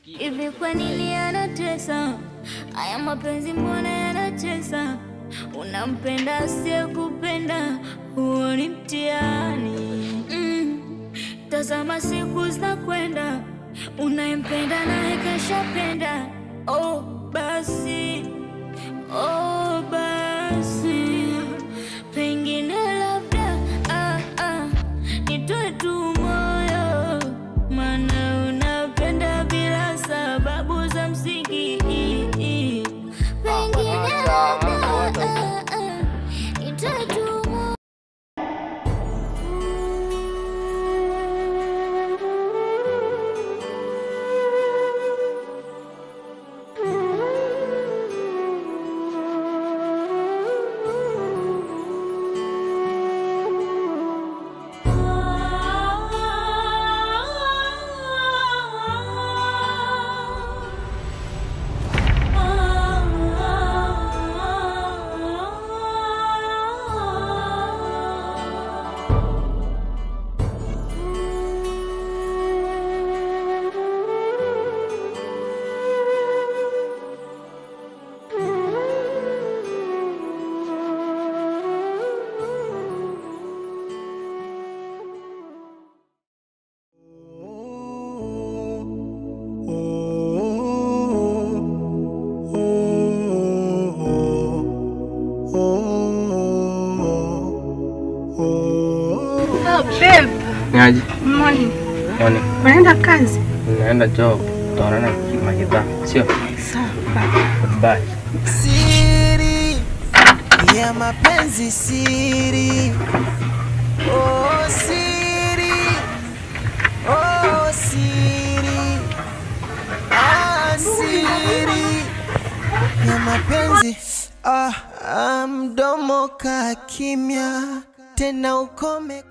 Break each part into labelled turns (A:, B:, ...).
A: Hivi kwa nini anatesa? Haya mapenzi mbona yanatesa? Unampenda asiyekupenda, huo ni mtihani. Tazama siku zinakwenda, unayempenda naye kashapenda. Oh basi, oh basi, pengine labda nitoe tu moyo, maana unapenda bila sababu za msingi. Pengine labda nitoe tu moyo.
B: Niaje?
C: Morning.
B: Morning.
C: Unaenda kazi?
B: Naenda job. Tutaonana magidhaa, sio?
C: Sawa.
B: Bye.
D: Siri ya mapenzi, siri. Oh siri. Oh siri. Ah siri ya mapenzi. Ah, mdomo ka kimya tena ukome.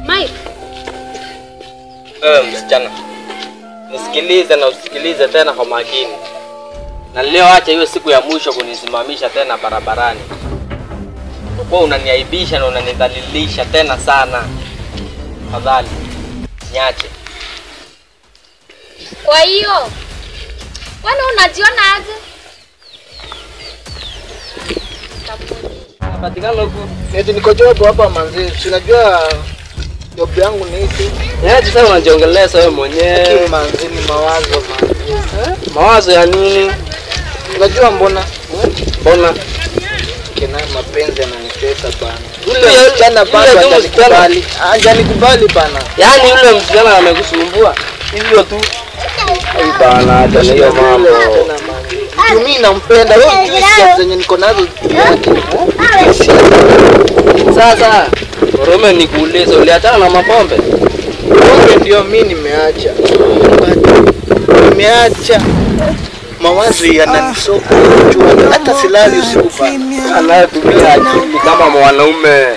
E: Mike.
B: Wewe msichana, nisikilize na usikilize tena kwa makini. Na leo acha iwe siku ya mwisho kunisimamisha tena barabarani. Kwa unaniaibisha na unanidhalilisha tena sana. Tafadhali niache.
E: Kwa hiyo wewe unajiona aje?
B: Patikana huko.
F: Eti niko job hapa manzi. Si unajua job yangu ni hii.
B: Yaani sasa unajiongelea wewe mwenyewe.
F: Manzi ni mawazo manzi.
B: Mawazo ya nini?
F: Unajua mbona?
B: Mbona?
F: Kina mapenzi yananitesa bana.
B: Yule
F: msichana bado hajanikubali. Hajanikubali bana.
B: Yaani yule msichana amekusumbua. Hivyo tu. Ai bana, acha hiyo mambo.
F: Mimi nampenda wewe, hujui zenye niko nazo yake.
B: Sasa Rome nikuulize, uliachana na mapombe?
F: Pombe ndio mimi nimeacha. Nimeacha. Mawazo yananisoka kichwani, hata silali usiku bana.
B: Anayetumia akili kama mwanaume.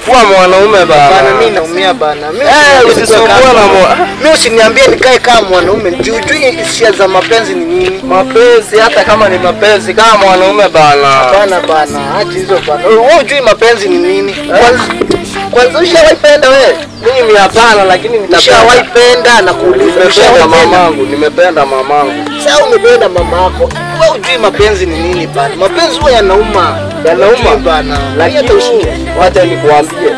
B: Kuwa mwanaume bana.
F: Bana mimi naumia bana. Mimi
B: usisumbue na
F: mimi usiniambie nikae kama mwanaume. Hujui hisia za mapenzi ni nini?
B: Mapenzi hata kama ni mapenzi kama mwanaume bana.
F: Hapana bana, acha hizo bana. Wewe hujui mapenzi ni nini? Kwanza ushawaipenda wewe?
B: Mimi hapana, lakini nitapenda.
F: Ushawaipenda na kuuliza.
B: Nimependa mamangu, nimependa mamangu.
F: Sasa umependa mamako. Wewe hujui mapenzi ni nini bana? Mapenzi huwa yanauma.
B: Yanauma
F: bana.
B: Lakini wacha nikuambie,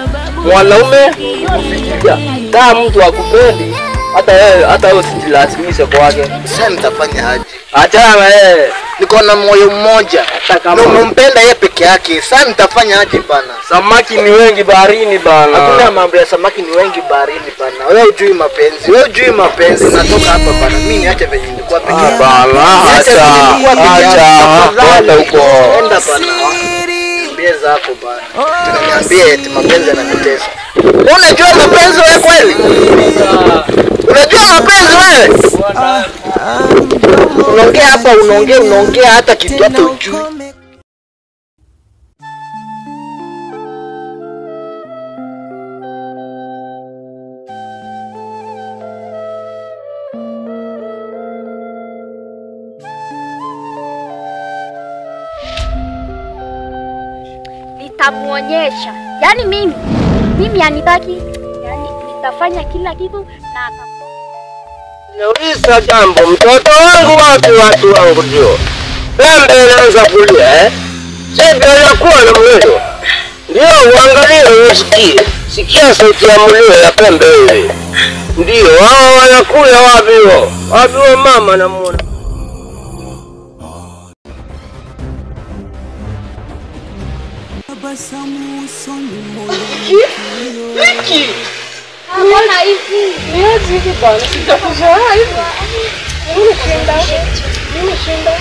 B: mwanaume kufikiria kama mtu akupendi, hata wewe hata wewe usijilazimishe kwake.
F: Sasa nitafanya aje?
B: Achana na yeye.
F: Niko na moyo mmoja.
B: Hata kama
F: umempenda yeye peke yake, sasa nitafanya aje bana?
B: Samaki ni wengi baharini bana.
F: Hakuna mambo ya samaki ni wengi baharini bana. Wewe hujui mapenzi. Wewe hujui mapenzi. Natoka hapa bana. Mimi niache venye nilikuwa peke yangu.
B: Bana, acha. Acha. Enda huko.
F: Enda bana. Niambie zako bana. Tunaniambie eti mapenzi yananitesa. Unajua mapenzi wewe kweli? Unajua mapenzi wewe? Unaongea hapa, unaongea hata kitu hata hujui.
E: Nitamuonyesha. Yaani mimi anitaki. Yaani nitafanya kila kitu na atakuwa.
C: Nauliza jambo, mtoto wangu wapi? Watu wangu ndio. Pembe inaanza kulia eh? Sasa anakuwa na mlio. Ndio uangalie usikie. Sikia sauti ya mlio ya pembe ile. Ndio hao wanakula wapi wao? Wapi wa mama namuona.
G: Vicky.
E: Mbona hivi?
G: Niaje hivi bwana? Sitakuzoea hivi. Mimi shinda. Mimi shinda.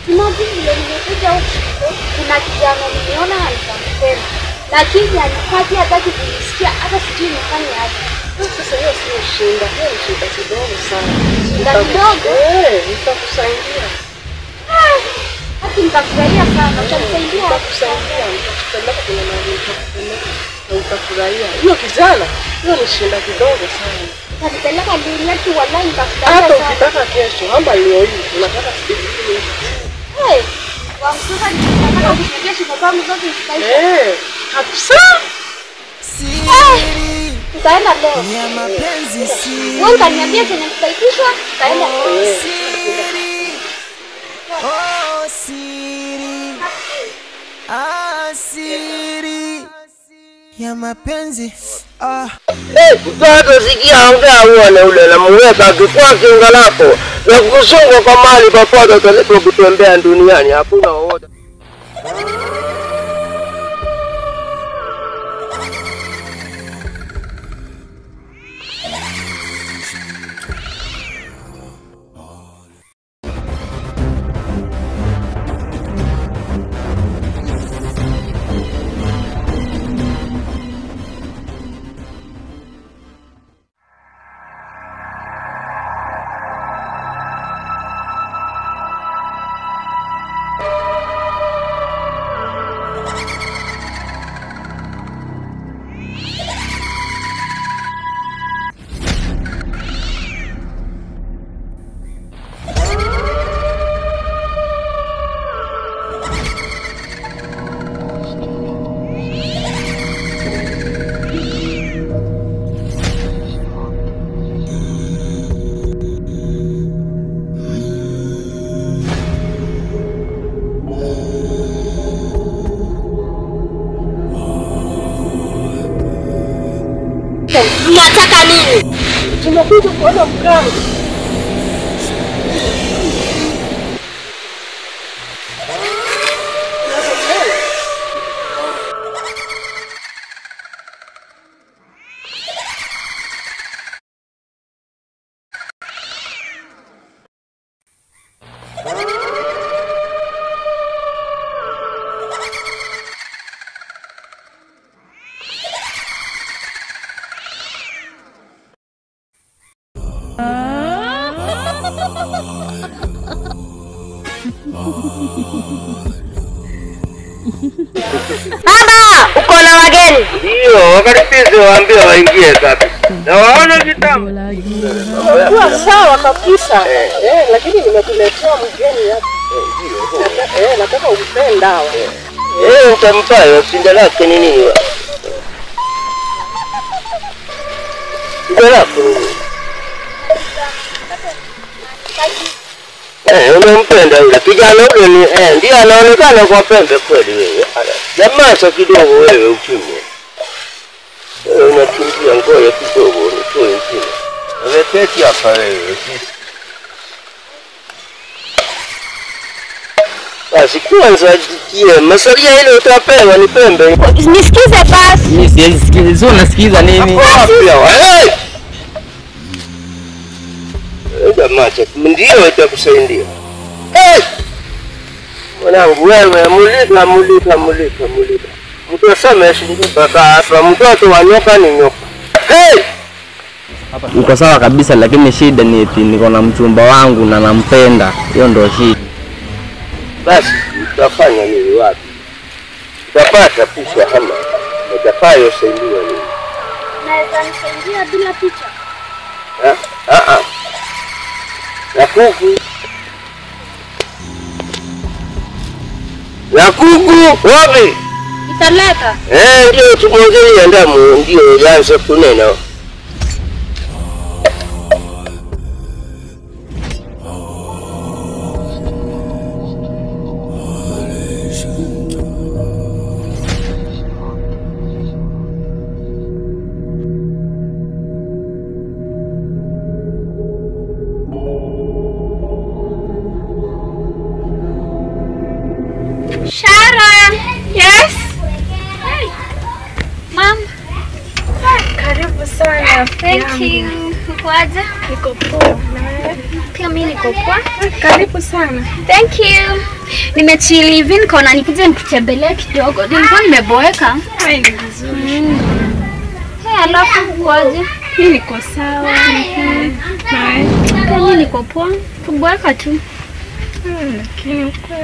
E: Imagine vile nimekuja huku, kuna kijana nimeona alikampenda. Lakini anitaki, hataki kunisikia, hata sijui nifanye aje.
G: Sasa hiyo sio shinda, hiyo ni shida kidogo sana.
E: Shida kidogo?
G: Eh, nitakusaidia.
E: Hata nitafurahia sana, utanisaidia.
G: Nitakusaidia, nitakupeleka kwenye mahali nitakupeleka na utafurahia. Hiyo kijana, hiyo ni shida kidogo sana.
E: Utanipeleka lini? Ati wallahi nitafurahia
G: Hata
E: sana.
G: ukitaka kesho, ama leo hii, unataka siku hii.
E: Hey, wangu sasa nataka kupigia shida zangu zote zitaisha.
G: Eh, kabisa.
D: Siri
E: Tutaenda leo.
D: ya mapenzi siri.
E: Wewe utaniambia chenye tutaitishwa, tutaenda.
D: Siri. Oh, siri. Ah, siri ya mapenzi. Ah.
C: Eh, mtoto sikia ongea uone ule na muweka kifua kinga lako na kusunga kwa mali popote utalipokutembea duniani hakuna wowote.
E: Mnataka nini?
G: Tumekuja kuona mganga.
E: Baba, uko na wageni?
C: Ndio, wakaribishe waambie waingie kabisa. Na waone kitambo.
G: Kwa sawa kabisa. Eh, lakini nimekuletea mgeni hapa. Eh, nataka umpe dawa.
C: Eh, utampa hiyo shinda lake ni nini? Shinda lake ni nini? Eh, unampenda yule. Kijana yule ni ndiye anaonekana kwa pembe kweli wewe. Jamaa sio kidogo wewe ukimwe. Wewe unakimbia ngoja kidogo nitoe nzima. Wewe keti hapa wewe. Basi kwanza jikie masalia ile utapewa ni pembe.
E: Nisikize basi.
B: Mimi siwezi sikiza. Sio unasikiza nini?
C: Wapi hawa? Hey! Jamaa ndio itakusaidia. Eh! Mwanangu wewe mulika mulika mulika mulika. Mtu aseme mpaka hapa mtoto wa nyoka ni nyoka. Hey!
B: Uko sawa kabisa lakini shida ni eti niko na mchumba wangu na nampenda. Hiyo ndio shida.
C: Basi utafanya nini wapi? Utapata picha kama utakayosaidiwa nini?
E: Naweza nisaidia bila picha.
C: Ah ah. Na kuku. Na kuku wapi?
E: Taleta.
C: Ndio tumwangalie ndamu ndio yaanze kunena.
E: Sharon. Yes. Hey. Mom.
H: Karibu sana.
E: Thank you. Ukoaje?
H: Niko poa.
E: Pia mimi niko poa.
H: Karibu sana.
E: Thank you. Nimechill hivi nikaona nikuje nikutembelee kidogo. Nilikuwa nimeboeka.
H: Ai, ni vizuri.
E: Hey, alafu ukoaje?
H: Mimi niko sawa.
E: Na pia mimi niko poa. Kuboeka tu.
H: Lakini uko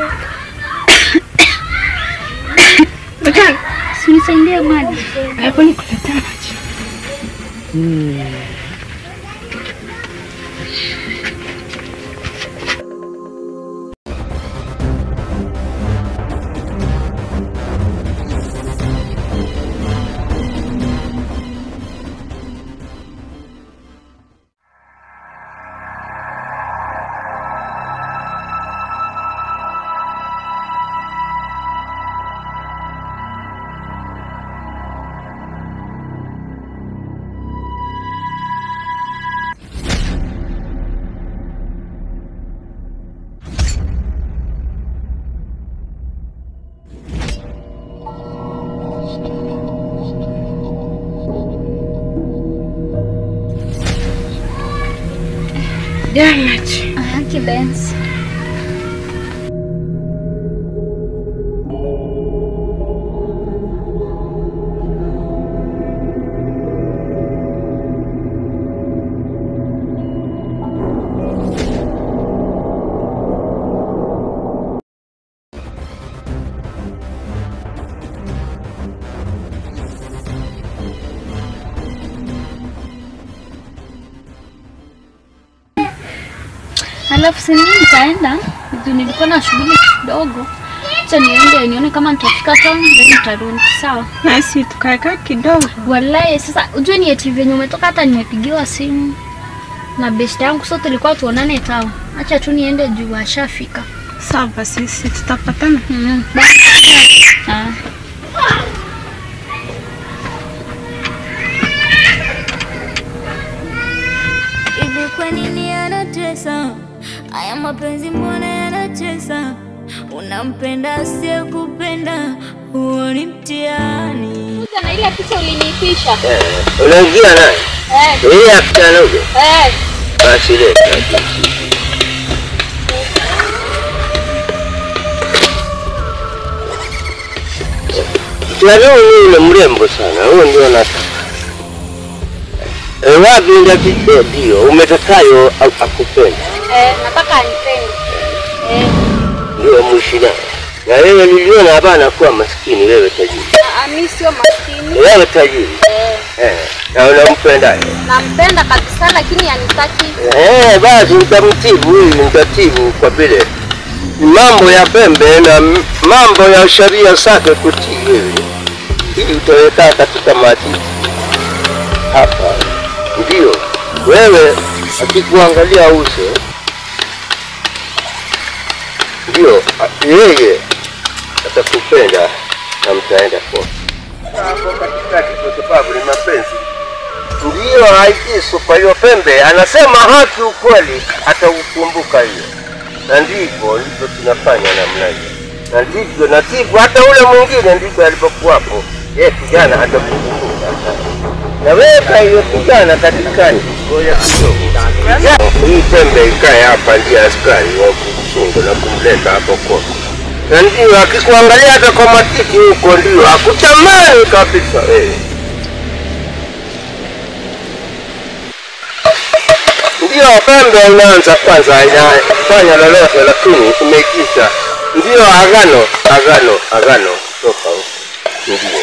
E: Unisaidie maji.
H: Hapo nikuletea maji. Damage.
E: Kibenzi. Alafu si mimi nitaenda, nilikuwa na shughuli kidogo. Acha niende nione kama nitafika town then nitarudi, sawa?
H: Na si tukae kidogo.
E: Wallahi sasa ujue ni eti venye umetoka hata nimepigiwa simu na best yangu, so tulikuwa tuonane town. Acha tu niende juu ashafika.
H: Sawa basi sisi tutapatana.
E: Bye. Ah.
A: Hivi kwa nini anatesa? Haya mapenzi mbona yanatesa? Unampenda asiyekupenda, huo ni mtihani.
E: Na ile picha uliniitisha.
C: Unaingia naye? Ile picha ndogo. Basi ile. Leo ni mrembo sana. Huo ndio nataka. Wapi ndio ndio umetakayo akupenda.
E: Nataka anipende.
C: Ndio mshida. Na wewe niliona hapana kuwa maskini, wewe tajiri.
E: Mimi sio maskini.
C: Wewe tajiri. Na unampenda?
E: Nampenda kabisa lakini hanitaki.
C: Basi nitamtibu huyu, nitatibu kwa vile mambo ya pembe na mambo ya sharia zake kutii wewe. Ili utaweka katika maji hapa. Ndio wewe akikuangalia uso ndio yeye atakupenda na mtaenda kwa hapo katikati, kwa sababu ni mapenzi. Ndio haikisu. Kwa hiyo pembe anasema haki, ukweli ataukumbuka hiyo, na ndivyo ndivyo tunafanya namna hiyo, na ndivyo natibu hata ule mwingine ndivyo alipokuwapo yeye kijana atakukumbuka. Na weka hiyo kijana katikati. Ngoja kidogo. Hii pembe ikae hapa, ndiye askari wa kumchunga na kumleta hapo kwako. Na ndio akikuangalia hata kwa matiti huko ndio akutamani kabisa. Ndio pembe inaanza kwanza, haijafanya lolote lakini imekisha. Ndio agano, agano, agano kutoka huko. Ndio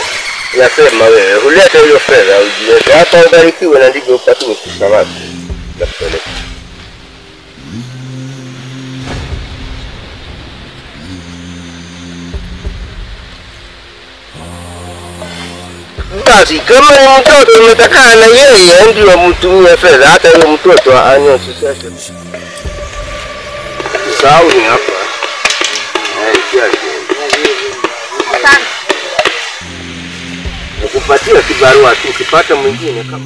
C: nasema wewe hulete hiyo fedha ujilete hapa ubarikiwe, na ndivyo upatiwe kisawati na kupeleka. Basi kama ni mtoto umetakaa na yeye ndio mtumie fedha, hata yule mtoto anyoshe sasa. Sahau ni hapa.
E: Asante.
C: Nikupatia kibarua tu, ukipata mwingine kama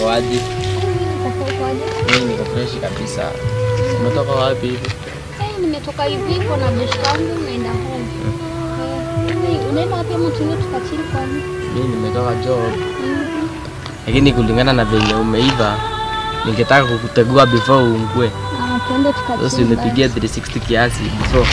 B: Waje. Mimi niko fresh kabisa. Umetoka wapi hivi?
E: Nimetoka hivi kwa na boss wangu naenda home. Unaenda wapi ama tuende tukachili kwa nini?
B: Mimi nimetoka job. Lakini kulingana na venye umeiva, ningetaka kukutegua before uungue.
E: Tuende tukachili.
B: Sasa unipigia 360 kiasi before.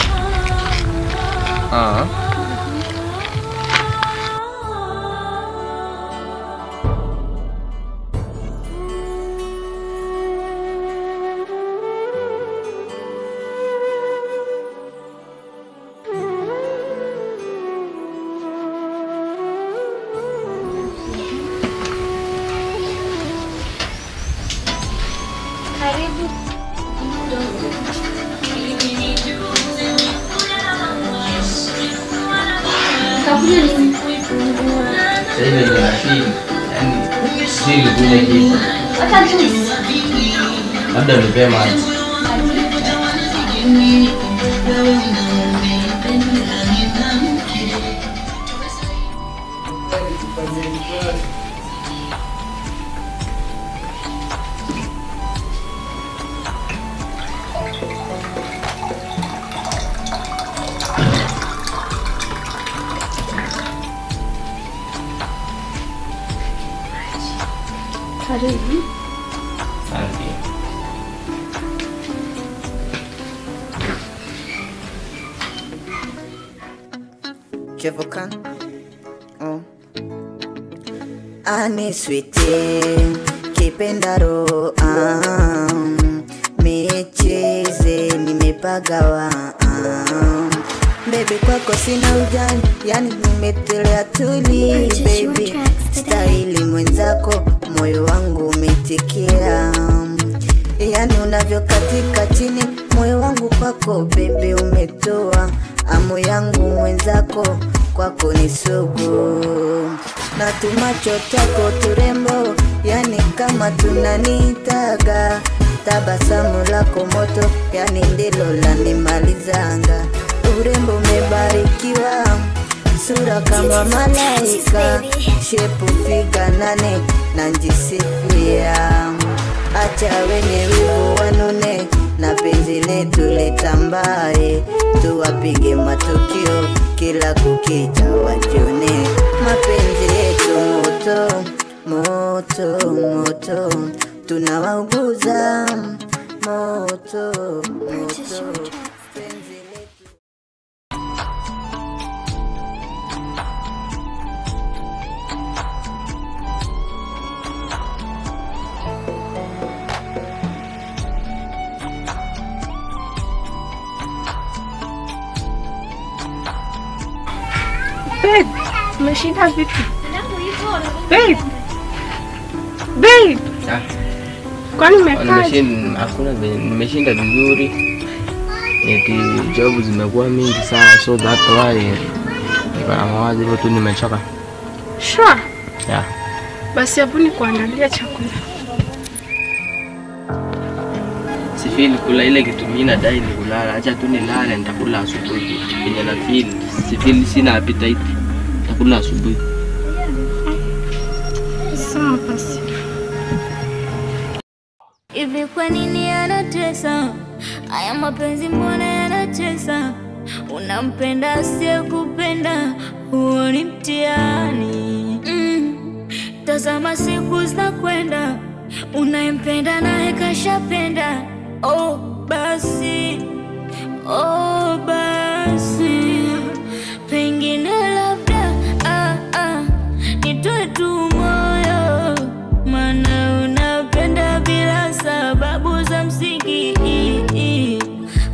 E: Karibu. Utakunywa nini?
B: Sasa hivi nina feel, yaani sili kunywa kitu.
E: Hata juice.
B: Labda unipe maji.
E: Karibu.
B: Asante.
I: Kevokan. Oh. Aniswite kipendaro micheze nimepagawa baby kwako sina ujani, yani nimetelea tuli baby stahili mwenzako moyo wangu umetikia, yani unavyokatika chini moyo wangu kwako baby umetoa amu yangu mwenzako kwako ni sugu na tumacho chako turembo, yani kama tunanitaga tabasamu lako moto, yani ndilo lanimalizanga. Urembo umebarikiwa, sura kama malaika, shepu figa nane na njisifia. Acha wenye wivu wanune na penzi letu litambae, tuwapige matukio kila kukicha wajione. Mapenzi yetu moto moto moto, tunawauguza moto moto.
H: Babe, umeshinda vipi? Babe. Babe. Kwani umekaa?
B: Hakuna, nimeshinda vizuri. Eti job zimekuwa mingi sana, so that why niko na mawazo hivyo tu, nimechoka.
H: Sure.
B: Yeah.
H: Basi hapo ni kuandalia chakula.
B: Sifeel kula ile kitu mimi nadai ni kulala. Acha tu nilale, nitakula asubuhi. Yenye na feel, sifeel, sina appetite. Nitakula asubuhi.
H: Sawa basi.
A: Hivi kwa nini anatesa? Haya mapenzi mbona yanatesa? Unampenda asiyekupenda, huo ni mtihani. Tazama siku zinakwenda, unayempenda naye kashapenda. Oh basi, oh basi, pengine labda nitoe tu moyo, maana unapenda bila sababu za msingi.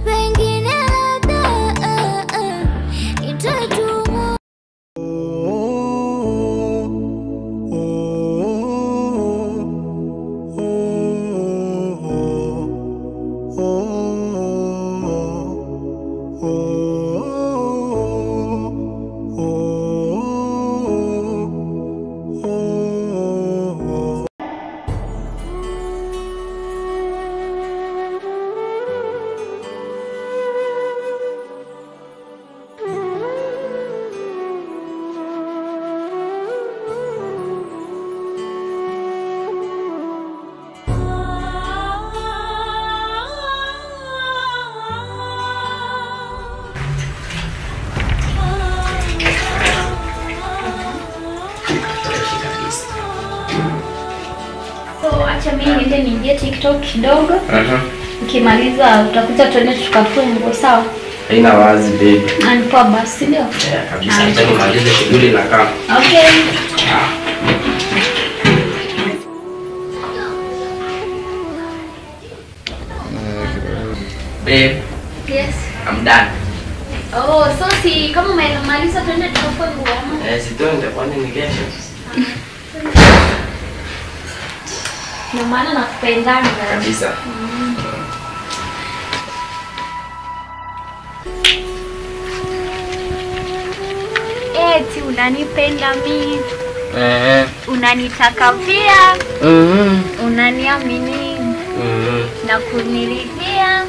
A: Pengine labda nitoe tu moyo.
E: Niingie TikTok kidogo. Ukimaliza utakuja tuende tukafue nguo, sawa?
B: Haina wazi baby.
E: Anipoa basi ndio?
B: Yeah, kabisa. Acha nimalize shughuli na kama.
E: Okay.
B: Babe.
E: Yes.
B: I'm done.
E: Oh, so si kama umemaliza tuende tukafue nguo ama?
B: Eh, si tuende kwani ni kesho.
E: Ndio maana nakupendanga
B: kabisa.
E: Eti unanipenda mimi. Unanitaka pia. Unaniamini. Na kuniridhia.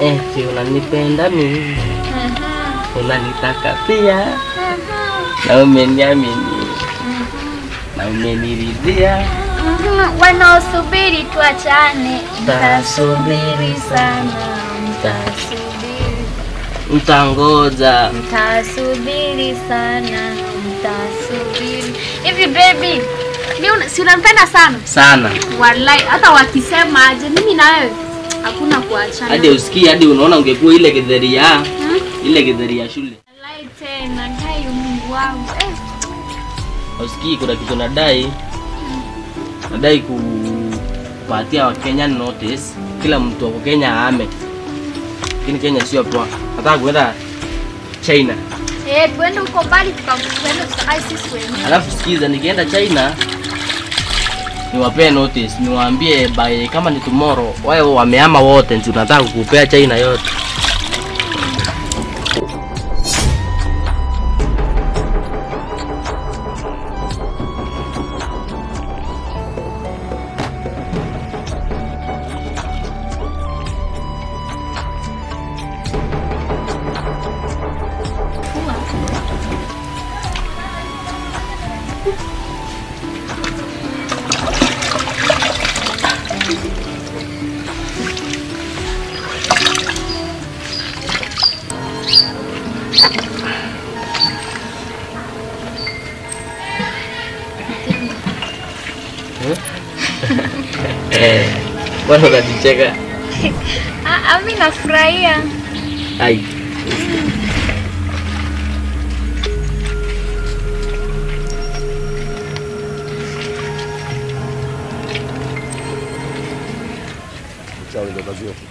B: Eti unanipenda mimi. Unanitaka pia. Na umeniamini. Na umeniridhia.
E: Wanaosubiri tuachane, mtasubiri sana, mtasubiri,
B: mtangoja,
E: mtasubiri sana, mtasubiri. Hivi baby, mimi si unanipenda sana?
B: Sana.
E: Wallahi hata wakisema aje mimi na wewe hakuna kuachana.
B: Hadi usikii, hadi unaona ungekuwa ile githeri ya ile githeri ya shule.
E: Wallahi tena, ngai Mungu wangu.
B: Usikii kuna kitu nadai. Nadai kupatia wa Kenya notice, kila mtu wa Kenya ahame. Lakini Kenya sio poa. Nataka kwenda China.
E: Tuende huko mbali tukaenda tukae sisi wenyewe.
B: Alafu sikiza, nikienda China niwapee notice, niwaambie by kama ni tomorrow wao wamehama wote, ndio nataka kukupea China yote. Mbona unanicheka?
E: Mimi nafurahia.
B: Ai.
J: Uchawi ndio kazi yetu.